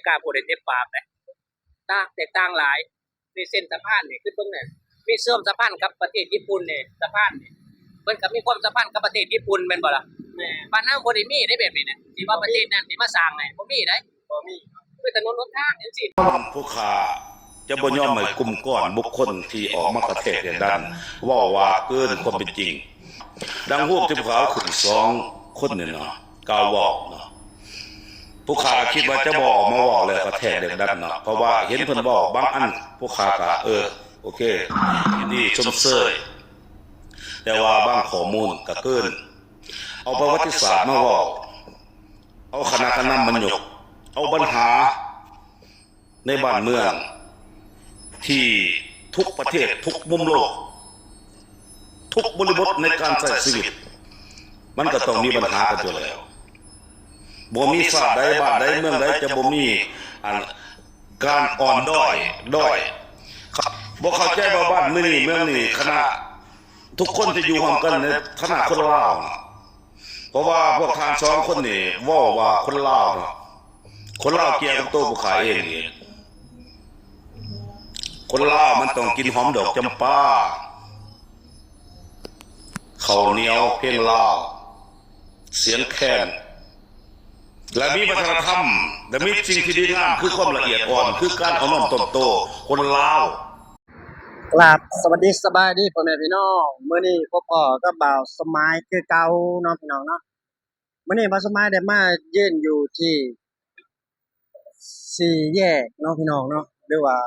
ກ້າເວົ້າໄດ້ເຕັມປາກເດ້. ຕ່າງ ແຕກຕ່າງຫຼາຍ. ນີ້ເສັ້ນສະພານນີ້ ຄິດເບິ່ງແນ່ ມີເຊື່ອມສະພານກັບປະເທດຍີ່ປຸ່ນນີ້ ສະພານນີ້ ເພິ່ນກໍມີຄວາມສຳພັນກັບປະເທດຍີ່ປຸ່ນແມ່ນບໍ່ລະ? ແມ່ນ. ບ້ານເຮົາບໍ່ໄດ້ມີເດ້ແບບນີ້ນະ ທີ່ວ່າປະເທດນັ້ນຊິມາສ້າງໃຫ້ ບໍ່ມີເດ້ ບໍ່ມີ. ເປັນຖະໜົນຫົນທາງຈັ່ງຊີ້ ພວກຂ້າຈະບໍ່ຍອມໃຫ້ກຸ່ມກ້ອນບຸກຄົນທີ່ອອກມາກະແທກແຮງດັນເວົ້າວ່າເກີນຄວາມເປັນຈິງ. ດັ່ງຮູບທີ່ພວກເຂົາເອົາຂຶ້ນສອງຄົນນີ້ເນາະ ກ່າວເວົ້າເນາະ ພວກຂ້າກໍຄິດວ່າຈະບໍ່ອອກມາເວົ້າແລ້ວກະແທກແຮງດັນເນາະ ເພາະວ່າເຫັນເພິ່ນເວົ້າບາງອັນ ພວກຂ້າກະ ເອີ ໂອເຄ ຍິນດີຊົມເຊີຍ ແຕ່ວ່າບາງຂໍ້ມູນກະເກີນ. ເອົາປະຫວັດຕິສາດມາເວົ້າ ເອົາຄະນະການນຳມາຍົກ ເອົາບັນຫາ ໃນບ້ານເມືອງທີ່ທຸກປະເທດ ທຸກມຸມໂລກ ທຸກບໍລິບົດໃນການໃຊ້ຊີວິດ ມັນກໍຕ້ອງມີບັນຫາກັນຢູ່ແລ້ວ. ບໍ່ມີຊາດໃດ ບ້ານໃດ ເມືອງໃດ ຈະບໍ່ມີອັນການອ່ອນດ້ອຍ ດ້ອຍ. ບໍ່ເຂົ້າໃຈວ່າບ້ານເມືອງນີ້ ເມືອງນີ້ ຄະນະ ທຸກຄົນທີ່ຢູ່ຮ່ວມກັນໃນຖານະຄົນລາວນະ ເພາະວ່າພວກທ່ານສອງຄົນນີ້ເວົ້າວ່າຄົນລາວເນາະ ຄົນລາວກ່ຽວກັບໂຕຜູ້ຂ້າເອງນີ້ ຄົນລາວມັນຕ້ອງກິນຫອມດອກຈຳປາ ເຂົ້າໜຽວເພງລາວ ສຽງແຄນ ແລະ ມີວັດທະນະທຳ ແລະ ມີສິ່ງທີ່ດີງາມ ຄືຄວາມລະອຽດອ່ອນ ຄືການອ່ອນນ້ອມຖ່ອມໂຕຄົນລາວ. ກາບສະຫວັດດີສະບາຍດີພໍ່ແມ່ພີ່ນ້ອງ ມື້ນີ້ພົບພໍ້ກັບບ່າວສົມໝາຍຄືເກົ່າເນາະພີ່ນ້ອງເນາະ. ມື້ນີ້ບ່າວສົມໝາຍໄດ້ມາຢືນຢູ່ທີ່ສີ່ແຍກເນາະພີ່ນ້ອງເນາະ ຫຼືວ່າ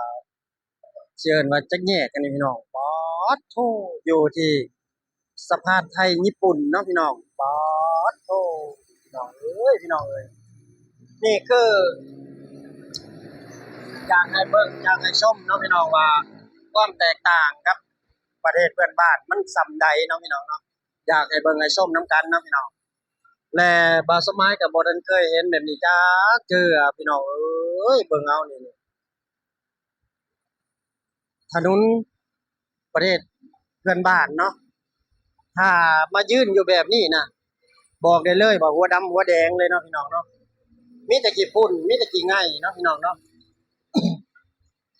ຊິເອີ້ນວ່າຈັກແຍກກັນນີ້ພີ່ນ້ອງ. ປາດໂທ້ ຢູ່ທີ່ ສະພານໄທຍີ່ປຸ່ນເນາະພີ່ນ້ອງ. ປາດໂທ້ ພີ່ນ້ອງເອີຍ ພີ່ນ້ອງເອີຍ ນີ້ຄືຢາກໃຫ້ເບິ່ງ ຢາກໃຫ້ຊົມເນາະພີ່ນ້ອງ ວ່າຄວາມແຕກຕ່າງກັບປະເທດເພື່ອນບ້ານມັນສ່ຳໃດເນາະພີ່ນ້ອງເນາະ. ຢາກໃຫ້ເບິ່ງໃຫ້ຊົມນຳກັນເນາະພີ່ນ້ອງ ແລະ ບ່າວສົມໝາຍກໍບໍ່ທັນເຄີຍເຫັນແບບນີ້ຈັກເທື່ອພີ່ນ້ອງເອີຍ. ເບິ່ງເອົານີ້ ຖະໜົນປະເທດເພື່ອນບ້ານເນາະ ຖ້າມາຢືນຢູ່ແບບນີ້ນະ ບອກໄດ້ເລີຍວ່າຫົວດຳຫົວແດງເລີຍເນາະພີ່ນ້ອງເນາະ. ມີແຕ່ຂີ້ຝຸ່ນ ມີແຕ່ຂີ້ໄງ່ເນາະພີ່ນ້ອງເນາະ.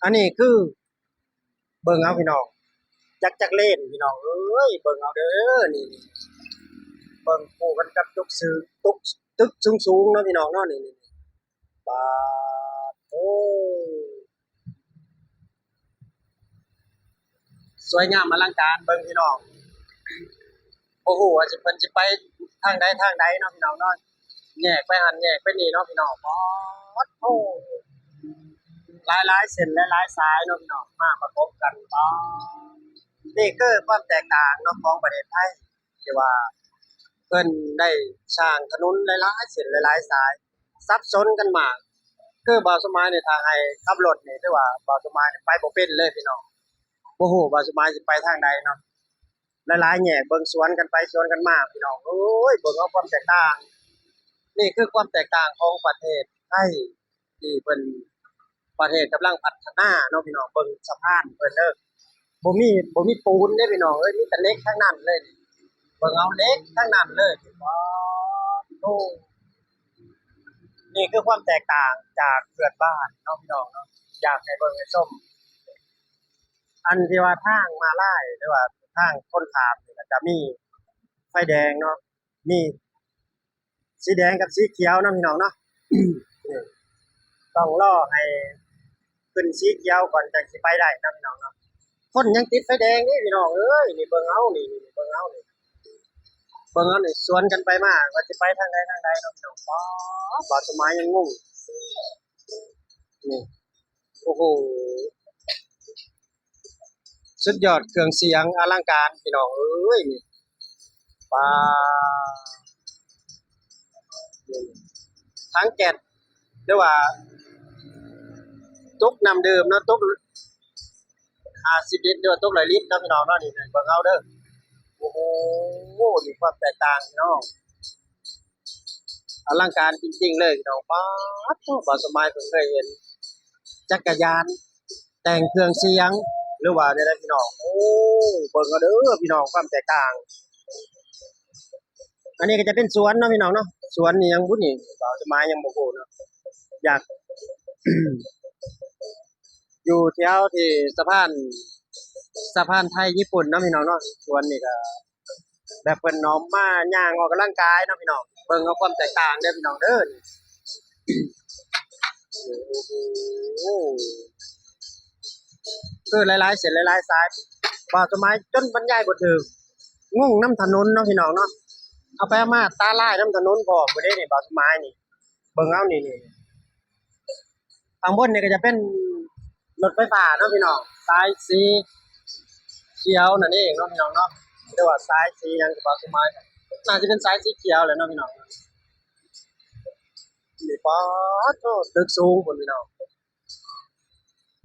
ອັນນີ້ຄື ເບິ່ງເອົາພີ່ນ້ອງ ຈັກ ຈັກເລນພີ່ນ້ອງເອີຍ. ເບິ່ງເອົາເດີ ນີ້ ເບິ່ງຄູ່ກັນກັບຕຶກ ຕຶກ ຕຶກສູງໆເນາະພີ່ນ້ອງເນາະ ນີ້ ນີ້. ປາດໂທ້ ສວຍງາມອະລັງການ ເບິ່ງພີ່ນ້ອງ ບໍ່ຮູ້ວ່າຊິ ເພິ່ນຊິໄປທາງໃດທາງໃດເນາະພີ່ນ້ອງເນາະ. ແຍກໄປຫັ້ນແຍກໄປນີ້ເນາະພີ່ນ້ອງ. ປາດໂທ້ ຫຼາຍໆເສັ້ນຫຼາຍໆສາຍເນາະພີ່ນ້ອງ ມາປະກົບກັນ. ປາດ ນີ້ຄືຄວາມແຕກຕ່າງເນາະຂອງປະເທດໄທ ທີ່ວ່າເພິ່ນໄດ້ສ້າງຖະໜົນຫຼາຍໆເສັ້ນຫຼາຍໆສາຍ ສັບສົນກັນມາກ. ຄືບ່າວສົມໝາຍນີ້ ຖ້າໃຫ້ຂັບລົດນີ້ ຖືວ່າບ່າວສົມໝາຍນີ້ໄປບໍ່ເປັນເລີຍພີ່ນ້ອງ ບໍ່ຮູ້ບ່າວສົມໝາຍຊິໄປທາງໃດເນາະ. ຫຼາຍໆແຍກ ເບິ່ງສວນກັນໄປສວນກັນມາພີ່ນ້ອງເອີຍ. ເບິ່ງເອົາຄວາມແຕກຕ່າງ ນີ້ຄືຄວາມແຕກຕ່າງຂອງປະເທດໄທ ທີ່ເພິ່ນ ປະເທດກຳລັງພັດທະນາເນາະພີ່ນ້ອງ. ເບິ່ງສະພານເພິ່ນເດີ ບໍ່ມີ ບໍ່ມີປູນເດ້ພີ່ນ້ອງເອີຍ ມີແຕ່ເຫຼັກທັງນັ້ນເລີຍ. ເບິ່ງເອົາ ເຫຼັກທັງນັ້ນເລີຍ. ປາດໂທ້ ນີ້ຄືຄວາມແຕກຕ່າງຈາກເພື່ອນບ້ານເນາະພີ່ນ້ອງເນາະ. ຢາກໃຫ້ເບິ່ງໃຫ້ຊົມ ອັນທີ່ວ່າທາງມ້າລາຍ ຫຼືວ່າທາງຄົນຂ້າມນີ້ ກໍຈະມີໄຟແດງເນາະ ມີສີແດງກັບສີຂຽວເນາະພີ່ນ້ອງເນາະ. ຕ້ອງລໍໃຫ້ຂຶ້ນສີຂຽວກ່ອນ ຈັ່ງຊິໄປໄດ້ເນາະພີ່ນ້ອງເນາະ. ຄົນຍັງຕິດໄຟແດງເດ້ພີ່ນ້ອງເອີຍ. ນີ້ເບິ່ງເອົາ ນີ້ ນີ້ເບິ່ງເອົາ ນີ້ ເບິ່ງເອົາ ນີ້ ສວນກັນໄປມາ ວ່າຊິໄປທາງໃດທາງໃດເນາະພີ່ນ້ອງ. ປາດ ບ່າວສົມໝາຍຍັງງົງ ນີ້ ໂອ້ໂຫ ສຸດຍອດເຄື່ອງສຽງອະລັງການພີ່ນ້ອງເອີຍ. ນີ້ ປາດ ນີ້ ຖັງແກັສ ຫຼືວ່າຕຸກນ້ຳດື່ມເນາະ ຕຸກຫ້າສິບລິດ ຫຼືວ່າຕຸກຮ້ອຍລິດເນາະພີ່ນ້ອງເນາະ. ນີ້ເບິ່ງເອົາເດີ ໂອ້ໂຫ ນີ້ຄວາມແຕກຕ່າງພີ່ນ້ອງ. ອະລັງການຈິງໆເລີຍພີ່ນ້ອງ. ປາດໂທ້ ບ່າວສົມໝາຍເພິ່ງເຄີຍເຫັນຈັກກະຍານແຕ່ງເຄື່ອງສຽງ ຫຼືວ່າແນວໃດພີ່ນ້ອງ. ໂອ້ ເບິ່ງເອົາເດີພີ່ນ້ອງ ຄວາມແຕກຕ່າງ. ອັນນີ້ກໍຈະເປັນສວນເນາະພີ່ນ້ອງເນາະ ສວນອີ່ຫຍັງບຸນີ້ ບ່າວສົມໝາຍຍັງບໍ່ຮູ້ເນາະ. ຢາກ ຢູ່ແຖວທີ່ສະພານ ສະພານໄທຍີ່ປຸ່ນເນາະ ພີ່ນ້ອງເນາະ. ສວນນີ້ກໍແບບເພິ່ນເນາະ ມາຍ່າງອອກກຳລັງກາຍເນາະ ພີ່ນ້ອງ. ເບິ່ງເອົາຄວາມແຕກຕ່າງເດີ ພີ່ນ້ອງເດີ. ໂອ້ໂຫ ຄືຫຼາຍໆເສັ້ນຫຼາຍໆສາຍ ບ່າວສະໝາຍຈົນບັນຍາຍບໍ່ຖືກ ງົງນຳຖະໜົນເນາະ ພີ່ນ້ອງເນາະ. ເອົາໄປເອົາມາຕາລາຍນຳຖະໜົນພ້ອມ ບໍ່ໄດ້ນີ້ ບ່າວສະໝາຍນີ້. ເບິ່ງເອົານີ້ ນີ້ ຂ້າງບົນນີ້ກໍຈະເປັນລົດໄຟຟ້າເນາະ ພີ່ນ້ອງ ສາຍສີຂຽວນັ້ນເອງເນາະ ພີ່ນ້ອງເນາະ. ຫຼືວ່າສາຍສີຫຍັງ ບ່າວສະໝາຍ ໜ້າຈະເປັນສາຍສີຂຽວແຫຼະເນາະ ພີ່ນ້ອງ. ນີ້ ປາດໂທ້ ຕຶກສູງພຸ້ນ ພີ່ນ້ອງ.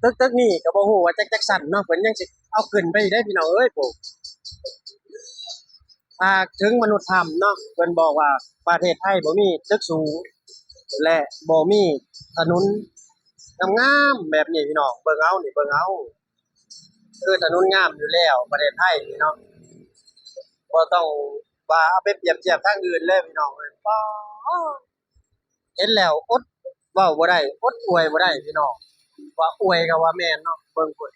ຕຶກ ຕຶກນີ້ກໍບໍ່ຮູ້ວ່າຈັກ ຈັກຊັ້ນເນາະ ເພິ່ນຍັງຊິເອົາຂຶ້ນໄປອີກເດ້ ພີ່ນ້ອງເອີຍ. ໂອ້ ຫາກເຖິງມະນຸດຖ້ຳເນາະ ເພິ່ນບອກວ່າປະເທດໄທບໍ່ມີຕຶກສູງ ແລະ ບໍ່ມີຖະໜົນງາມໆແບບນີ້ ພີ່ນ້ອງ. ເບິ່ງເອົານີ້ ເບິ່ງເອົາ ຄືຖະໜົນງາມຢູ່ແລ້ວປະເທດໄທນີ້ເນາະ ບໍ່ຕ້ອງວ່າເອົາໄປປຽບທຽບທາງອື່ນເລີຍ ພີ່ນ້ອງເອີຍ. ປາດ ເຫັນແລ້ວອົດເວົ້າບໍ່ໄດ້ ອົດອວຍບໍ່ໄດ້ ພີ່ນ້ອງ. ວ່າອວຍກໍວ່າແມ່ນເນາະ ເບິ່ງພຸ້ນ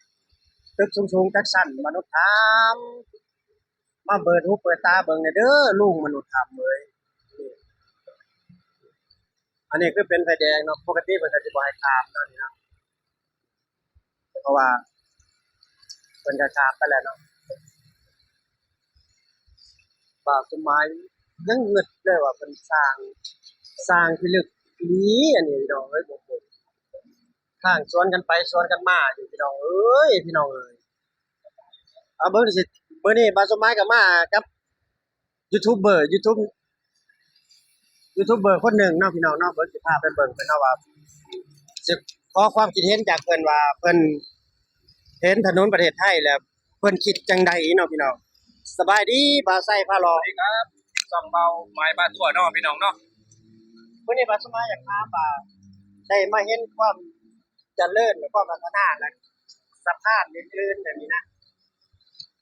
ຕຶກສູງໆຈັກຊັ້ນ ມະນຸດຖ້ຳ. ມາເປີດຫູເປີດຕາເບິ່ງແດ່ເດີ ລຸງມະນຸດຖ້ຳເອີຍ. ອັນນີ້ຄືເປັນໄຟແດງເນາະ ປົກກະຕິເພິ່ນກໍຊິບໍ່ໃຫ້ຂ້າມເນາະ ນີ້ເນາະ ເພາະວ່າເພິ່ນກໍຂ້າມໄປແລ້ວເນາະ. ບ່າວສົມໝາຍຍັງງຶດເລີຍວ່າເພິ່ນສ້າງ ສ້າງພິລຶກອີ່ຫຼີ ອັນນີ້ພີ່ນ້ອງເອີຍ. ຂ້າງສວນກັນໄປສວນກັນມາຢູ່ ພີ່ນ້ອງເອີຍ ພີ່ນ້ອງເອີຍ. ເອົາ ເບິ່ງຊິ ມື້ນີ້ບ່າວສົມໝາຍກໍມາກັບຢູທູບເບີ ຢູທູບ ຢູທູບເບີຄົນໜຶ່ງເນາະ ພີ່ນ້ອງເນາະ. ເບິ່ງ ຊິພາໄປເບິ່ງເພິ່ນເນາະ ວ່າຊິຂໍຄວາມຄິດເຫັນຈາກເພິ່ນວ່າເພິ່ນເຫັນຖະໜົນປະເທດໄທແລ້ວ ເພິ່ນຄິດຈັ່ງໃດເນາະ ພີ່ນ້ອງ. ສະບາຍດີ ບ່າວໄຊພາຫຼໍ່. ສະບາຍດີຄັບ ຊ່ອງເບົາໝາຍພາທົ່ວເນາະ ພີ່ນ້ອງເນາະ. ມື້ນີ້ບ່າວສະໝາຍຢາກຖາມວ່າ ໄດ້ມາເຫັນຄວາມຈະເລີນ ແລະ ຄວາມພັດທະນາ ແລະ ສະພານອື່ນໆແບບນີ້ນະ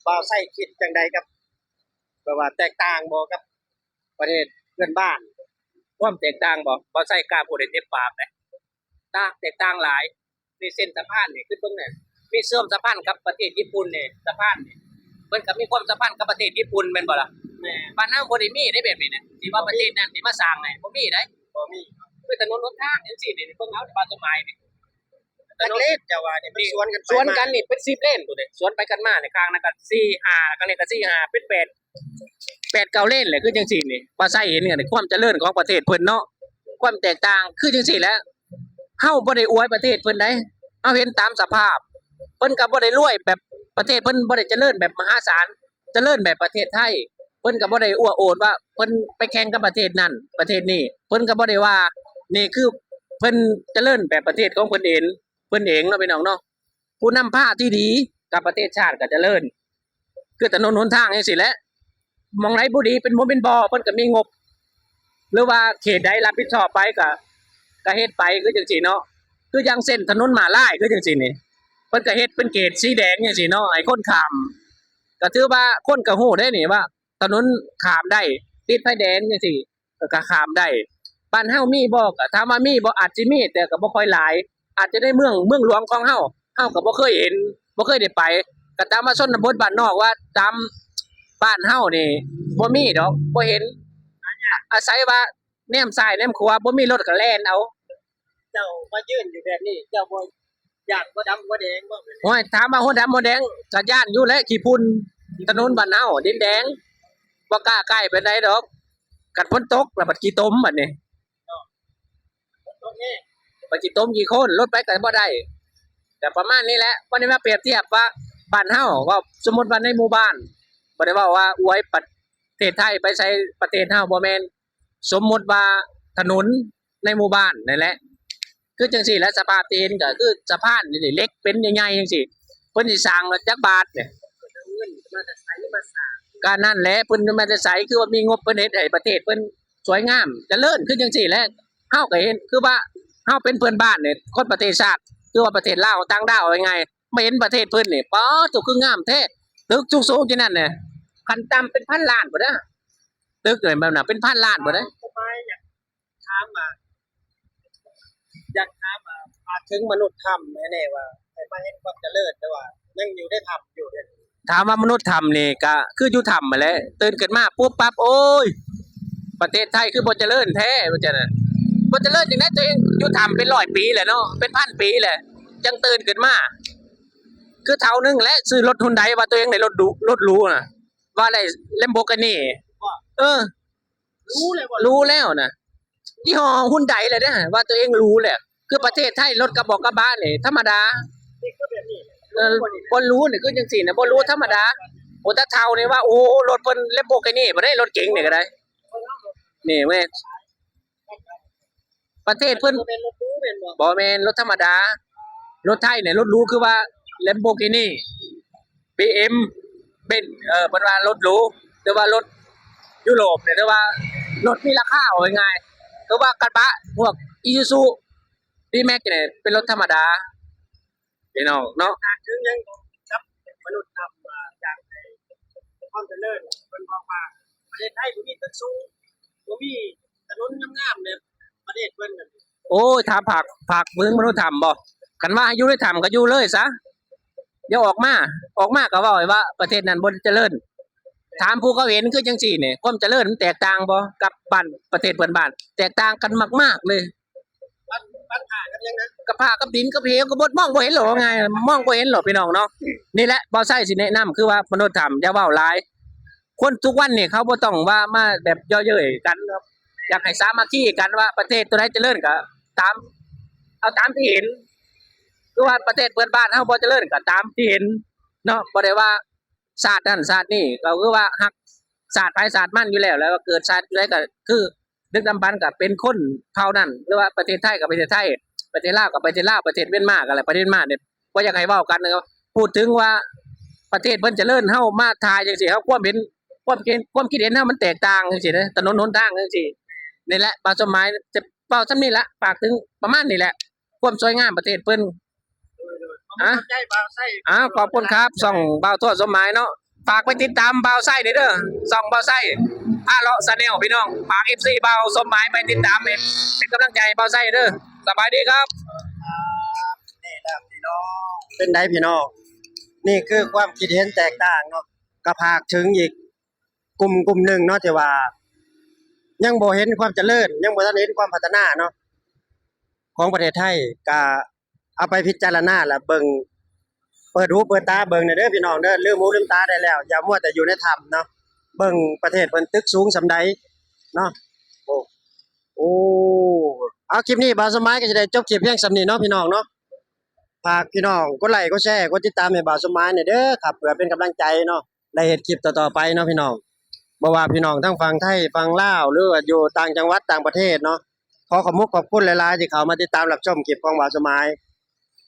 ບ່າວໄຊຄິດຈັ່ງໃດກັບ ແບບວ່າແຕກຕ່າງບໍ່ກັບປະເທດເພື່ອນບ້ານ? ຄວາມແຕກຕ່າງບໍ່? ບ່າວໄຊກ້າພູດໄດ້ເຕັມປາກເດ້. ຕ່າງ ແຕກຕ່າງຫຼາຍ. ນີ້ເສັ້ນສະພານນີ້ ຄິດເບິ່ງແນ່ ມີເຊື່ອມສະພານກັບປະເທດຍີ່ປຸ່ນນີ້ ສະພານນີ້ ເພິ່ນກໍມີຄວາມສຳພັນກັບປະເທດຍີ່ປຸ່ນແມ່ນບໍ່ລະ? ແມ່ນ. ບ້ານເຮົາບໍ່ໄດ້ມີເດ້ແບບນີ້ນະ ທີ່ວ່າປະເທດນັ້ນຊິມາສ້າງໃຫ້ ບໍ່ມີເດ້ ບໍ່ມີ. ຄືຖະໜົນຫົນທາງຈັ່ງຊີ້ນີ້ ເບິ່ງເອົາ ບ້ານຕົ້ນໄມ້ນີ້ ຈັກເລນເຈົ້າວ່ານີ້ ມັນສວນກັນໄປ ສວນກັນນີ້ເປັນສິບເລນພຸ້ນເດ້ ສວນໄປກັນມານີ້ ຂ້າງນັ້ນກໍສີ່ຫ້າ ຂ້າງນີ້ກໍສີ່ຫ້າ ເປັນແປດ ແປດເກົ້າເລນແຫຼະ ຄືຈັ່ງຊີ້ນີ້. ບ່າວໄຊເຫັນກັນ ຄວາມຈະເລີນຂອງປະເທດເພິ່ນເນາະ ຄວາມແຕກຕ່າງຄືຈັ່ງຊີ້ແຫຼະ. ເຮົາບໍ່ໄດ້ອວຍປະເທດເພິ່ນໃດ ເຮົາເຫັນຕາມສະພາບ ເພິ່ນກໍບໍ່ໄດ້ລວຍແບບ ປະເທດເພິ່ນບໍ່ໄດ້ຈະເລີນແບບມະຫາສານ ຈະເລີນແບບປະເທດໄທ. ເພິ່ນກໍບໍ່ໄດ້ອວດໂອນວ່າເພິ່ນໄປແຂ່ງກັບປະເທດນັ້ນປະເທດນີ້ ເພິ່ນກໍບໍ່ໄດ້ວ່ານີ້ຄືເພິ່ນຈະເລີນແບບປະເທດຂອງເພິ່ນເອງ ເພິ່ນເອງເນາະ ພີ່ນ້ອງເນາະ. ຜູ້ນຳພາທີ່ດີກັບປະເທດຊາດກໍຈະເລີນ ຄືຖະໜົນຫົນທາງຈັ່ງຊີ້ແຫຼະ. ໝ່ອງໃດບໍ່ດີເປັນບໍ່ເປັນບໍ່ ເພິ່ນກໍມີງົບ ຫຼືວ່າເຂດໃດຮັບຜິດຊອບໄປກໍ ກໍເຮັດໄປ ຄືຈັ່ງຊີ້ເນາະ. ຄືຢ່າງເຊັ່ນຖະໜົນມ້າລາຍ ຄືຈັ່ງຊີ້ນີ້ ເພິ່ນກໍເຮັດເປັນເຂດສີແດງຈັ່ງຊີ້ເນາະ ໃຫ້ຄົນຂ້າມ. ກໍຖືວ່າຄົນກໍຮູ້ເດ້ນີ້ວ່າ ຖະໜົນຂ້າມໄດ້ ຕິດໄຟແດງຈັ່ງຊີ້ ກໍ ກໍຂ້າມໄດ້. ບ້ານເຮົາມີບໍ່? ກໍຖາມວ່າມີບໍ່? ອາດຊິມີ ແຕ່ກໍບໍ່ຄ່ອຍຫຼາຍ. ອາດຈະໃນເມືອງ ເມືອງຫຼວງຂອງເຮົາ ເຮົາກໍບໍ່ເຄີຍເຫັນ ບໍ່ເຄີຍໄດ້ໄປ. ກໍຕາມວ່າຊົນນະບົດບ້ານນອກ ວ່າຕາມບ້ານເຮົານີ້ບໍ່ມີດອກ ບໍ່ເຫັນ. ອາໄສວ່າແນມຊ້າຍແນມຂວາ ບໍ່ມີລົດກໍແລ່ນເອົາ. ເຈົ້າມາຢືນຢູ່ແບບນີ້ ເຈົ້າບໍ່ຢ້ານຫົວດຳຫົວແດງບໍ່? ໂອ້ຍ ຖາມວ່າຫົວດຳຫົວແດງ ກໍຢ້ານຢູ່ແຫຼະ ຂີ້ຝຸ່ນ. ຖະໜົນບ້ານເຮົາດິນແດງ ບໍ່ກ້າໃກ້ປານໃດດອກ. ຄັນຝົນຕົກລະບັດຂີ້ຕົມບັດນີ້ ເນາະ ຝົນຕົກແຮງ ບັດຂີ້ຕົມຂີ້ໂຄນ ລົດໄປກໍບໍ່ໄດ້. ກໍປະມານນີ້ແຫຼະ. ບໍ່ໄດ້ມາປຽບທຽບວ່າບ້ານເຮົາ ເວົ້າສົມມຸດວ່າໃນໝູ່ບ້ານ ບໍ່ໄດ້ເວົ້າວ່າອວຍປະເທດໄທໄປໃສ່ປະເທດເຮົາ ບໍ່ແມ່ນ. ສົມມຸດວ່າຖະໜົນໃນໝູ່ບ້ານນັ້ນແຫຼະ ຄືຈັ່ງຊີ້ແຫຼະ. ສະພາບທີ່ເຫັນກໍຄືສະພານນີ້ເຫຼັກເປັນໃຫຍ່ໆຈັ່ງຊີ້ ເພິ່ນຊິສ້າງຈັກບາດນີ້ ເງິນມາແຕ່ໃສມາສ້າງ? ກໍນັ້ນແຫຼະ ເພິ່ນມາແຕ່ໃສ? ຄືວ່າມີງົບເພິ່ນເຮັດໃຫ້ປະເທດເພິ່ນສວຍງາມຈະເລີນ ຄືຈັ່ງຊີ້ແຫຼະ. ເຮົາກໍເຫັນ ຄືວ່າເຮົາເປັນເພື່ອນບ້ານນີ້ ຄົນປະເທດຊາດ ຄືວ່າປະເທດລາວ ຕ່າງດ້າວ ເອົາງ່າຍໆ ມາເຫັນປະເທດເພິ່ນນີ້ ປາດໂທ້ ຄືງາມແທ້ ຕຶກສູງໆຈັ່ງນັ້ນນະ. ຂັ້ນຕ່ຳເປັນພັນລ້ານພຸ້ນນະ ຕຶກແບບນັ້ນເປັນພັນລ້ານພຸ້ນນະ. ຢາກຖາມວ່າ ຢາກຖາມວ່າ ເຖິງມະນຸດຖ້ຳແນ່ໆ ວ່າໃຫ້ມາເຫັນຄວາມຈະເລີນ ແຕ່ວ່າຍັງຢູ່ໃນຖ້ຳຢູ່ເດ້. ຖາມວ່າມະນຸດຖ້ຳນີ້ກະຄືຢູ່ຖ້ຳຫັ້ນແຫຼະ, ຕື່ນຂຶ້ນມາປຸບປັບ ໂອ້ຍ ປະເທດໄທຄືບໍ່ຈະເລີນແທ້ ວ່າຊັ້ນນະ. ບໍ່ຈະເລີນຈັ່ງໃດ ຕົວເອງຢູ່ຖ້ຳເປັນຮ້ອຍປີແລ້ວເນາະ ເປັນພັນປີແລ້ວ ຈັ່ງຕື່ນຂຶ້ນມາ. ຄືເຖົ້າໜຶ່ງແຫຼະ ຊື້ລົດຮຸນໄດ ວ່າຕົວເອງໄດ້ລົດດຸ ລົດຫຼູນະ ວ່າໄດ້ແລມໂບກີນີ. ເອີ ຫຼູແລ້ວນະ ຍີ່ຫໍ້ຮຸນໄດແຫຼະເດ້ ວ່າຕົວເອງຫຼູແຫຼະ. ຄືປະເທດໄທລົດກະບອກກະບະນີ້ທຳມະດາ. ເອີ ບໍ່ຫຼູນີ້ຄືຈັ່ງຊີ້ນະ ບໍ່ຫຼູທຳມະດາ. ໂອ ຕາເຖົ້ານີ້ວ່າ ໂອ ລົດເພິ່ນແລມໂບກີນີ ບໍ່ໄດ້ ລົດເກັງນີ້ກະໄດ້. ນີ້ເວີຍ ປະເທດເພິ່ນ ບໍ່ແມ່ນລົດທຳມະດາ. ລົດໄທນີ້ລົດຫຼູຄືວ່າແລມໂບກີນີ ບີເອັມ ເບັນ ເອີ ເພິ່ນວ່າລົດຫຼູ ແຕ່ວ່າລົດຢູໂຣບນີ້ ແຕ່ວ່າລົດມີລາຄາ ເວົ້າງ່າຍໆ ຄືວ່າກະບະ ພວກອີຊູຊູ ດີແມັກນີ້ເປັນລົດທຳມະດາ ພີ່ນ້ອງເນາະ. ຫາກເຖິງຫຍັງກັບມະນຸດຖ້ຳ ວ່າຢາກໃຫ້ມີຄວາມຈະເລີນ ເພິ່ນບອກວ່າປະເທດໄທບໍ່ມີຕຶກສູງ ບໍ່ມີຖະໜົນງາມໆ ແບບປະເທດເພິ່ນ. ໂອ້ຍ ຖາມພາກ ພາກເຖິງມະນຸດຖ້ຳບໍ? ຄັນວ່າໃຫ້ຢູ່ໃນຖ້ຳກະຢູ່ເລີຍຊະ ຢ່າອອກມາ ອອກມາກະເວົ້າໃຫ້ວ່າປະເທດນັ້ນບໍ່ຈະເລີນ. ຖາມຜູ້ເຂົາເຫັນຄືຈັ່ງຊີ້ນີ້ ຄວາມຈະເລີນມັນແຕກຕ່າງບໍ່ກັບບ້ານ ປະເທດເພື່ອນບ້ານ? ແຕກຕ່າງກັນມາກໆເລີຍ. ບັນ ບັນຫາກັບຫຍັງນະ? ກັບຟ້າກັບດິນກັບເຫວກັບບົດ ມອງບໍ່ເຫັນໂລດ ວ່າງ່າຍ ມອງບໍ່ເຫັນໂລດ ພີ່ນ້ອງເນາະ. ນີ້ແຫຼະ ບ່າວໄຊຊິແນະນຳ ຄືວ່າມະນຸດຖ້ຳ ຢ່າເວົ້າຫຼາຍ. ຄົນທຸກວັນນີ້ເຂົາບໍ່ຕ້ອງວ່າມາແບບເຍາະເຍີ້ຍກັນ ຢາກໃຫ້ສາມັກຄີກັນ ວ່າປະເທດໂຕໃດຈະເລີນກະຕາມ ເອົາຕາມທີ່ເຫັນ ຄືວ່າປະເທດເພື່ອນບ້ານເຮົາບໍ່ຈະເລີນກະຕາມທີ່ເຫັນເນາະ. ບໍ່ໄດ້ວ່າຊາດນັ້ນຊາດນີ້ ກະຄືວ່າຮັກຊາດໃຜຊາດມັນຢູ່ແລ້ວ ແລ້ວວ່າເກີດຊາດໃດກະຄື ດຶກດຳບັນກະເປັນຄົນເຜົ່ານັ້ນ ຫຼືວ່າປະເທດໄທກະປະເທດໄທ ປະເທດລາວກະປະເທດລາວ ປະເທດຫວຽດນາມກະແຫຼະ ປະເທດຫວຽດນາມນີ້ ບໍ່ຢາກໃຫ້ເວົ້າກັນ. ເຮົາ ເຮົາ ເຮົາ ເຮົາ ເຮົາ ເວົ້າກັນ ເນາະ ເວົ້າເຖິງວ່າປະເທດເພິ່ນຈະເລີນ ເຮົາມາຖ່າຍຈັ່ງຊີ້ ເຮົາຄວາມເຫັນ ຄວາມຄິດ ຄວາມຄິດເຫັນເຮົາມັນແຕກຕ່າງຈັ່ງຊີ້ເດ້ ຖະໜົນຫົນທາງຈັ່ງຊີ້. ນີ້ແຫຼະ ບ່າວສົມໝາຍຈະເວົ້າສ່ຳນີ້ລະ ຝາກເຖິງປະມານນີ້ແຫຼະ ຄວາມສວຍງາມປະເທດເພິ່ນ. ອ່າ ຂອບໃຈບ່າວໄຊ. ອ້າວ ຂອບຄຸນຄັບ ຊ່ອງບ່າວໂທດສົມໝາຍເນາະ. ຝາກໄປຕິດຕາມບ່າວໄຊແດ່ເດີ ຊ່ອງບ່າວໄຊພາເລາະແຊນແນວ ພີ່ນ້ອງ. ຝາກເອັຟຊີບ່າວສົມໝາຍໄປຕິດຕາມ ເປັນກຳລັງໃຈໃຫ້ບ່າວໄຊເດີ. ສະບາຍດີຄັບ. ເປັນໃດພີ່ນ້ອງ? ນີ້ຄືຄວາມຄິດເຫັນແຕກຕ່າງເນາະ. ກະຝາກເຖິງອີກກຸ່ມ ກຸ່ມໜຶ່ງເນາະ ທີ່ວ່າຍັງບໍ່ເຫັນຄວາມຈະເລີນ ຍັງບໍ່ທັນເຫັນຄວາມພັດທະນາເນາະ ຂອງປະເທດໄທ. ກະເອົາໄປພິຈາລະນາ ແລະ ເບິ່ງ ເປີດຫູເປີດຕາເບິ່ງແດ່ເດີພີ່ນ້ອງເດີ ລືມຫູລືມຕາໄດ້ແລ້ວ ຢ່າມົວແຕ່ຢູ່ໃນຖ້ຳເນາະ. ເບິ່ງປະເທດເພິ່ນຕຶກສູງສ່ຳໃດເນາະ. ໂອ້ ໂອ້ ເອົາ ຄລິບນີ້ບ່າວສົມໝາຍກະຊິໄດ້ຈົບຄລິບພຽງສ່ຳນີ້ເນາະ ພີ່ນ້ອງເນາະ. ຝາກພີ່ນ້ອງກົດໄລ ກົດແຊ ກົດຕິດຕາມໃຫ້ບ່າວສົມໝາຍແດ່ເດີຄັບ ເພື່ອເປັນກຳລັງໃຈເນາະ ໄດ້ເຮັດຄລິບຕໍ່ໆໄປເນາະ ພີ່ນ້ອງ. ບໍ່ວ່າພີ່ນ້ອງທັງຝັ່ງໄທ ຝັ່ງລາວ ຫຼືວ່າຢູ່ຕ່າງຈັງຫວັດຕ່າງປະເທດເນາະ ຂໍຂອບມຸກຂອບຄຸນຫຼາຍໆ ທີ່ເຂົ້າມາຕິດຕາມຮັບຊົມຄລິບຂອງບ່າວສົມໝາຍ.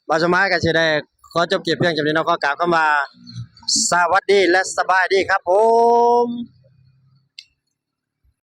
ບ່າວສົມໝາຍກະຊິໄດ້ຂໍຈົບຄລິບພຽງສ່ຳນີ້ເນາະ ຂໍກ່າວຄຳວ່າ ສະຫວັດດີ ແລະ ສະບາຍດີຄັບຜົມ.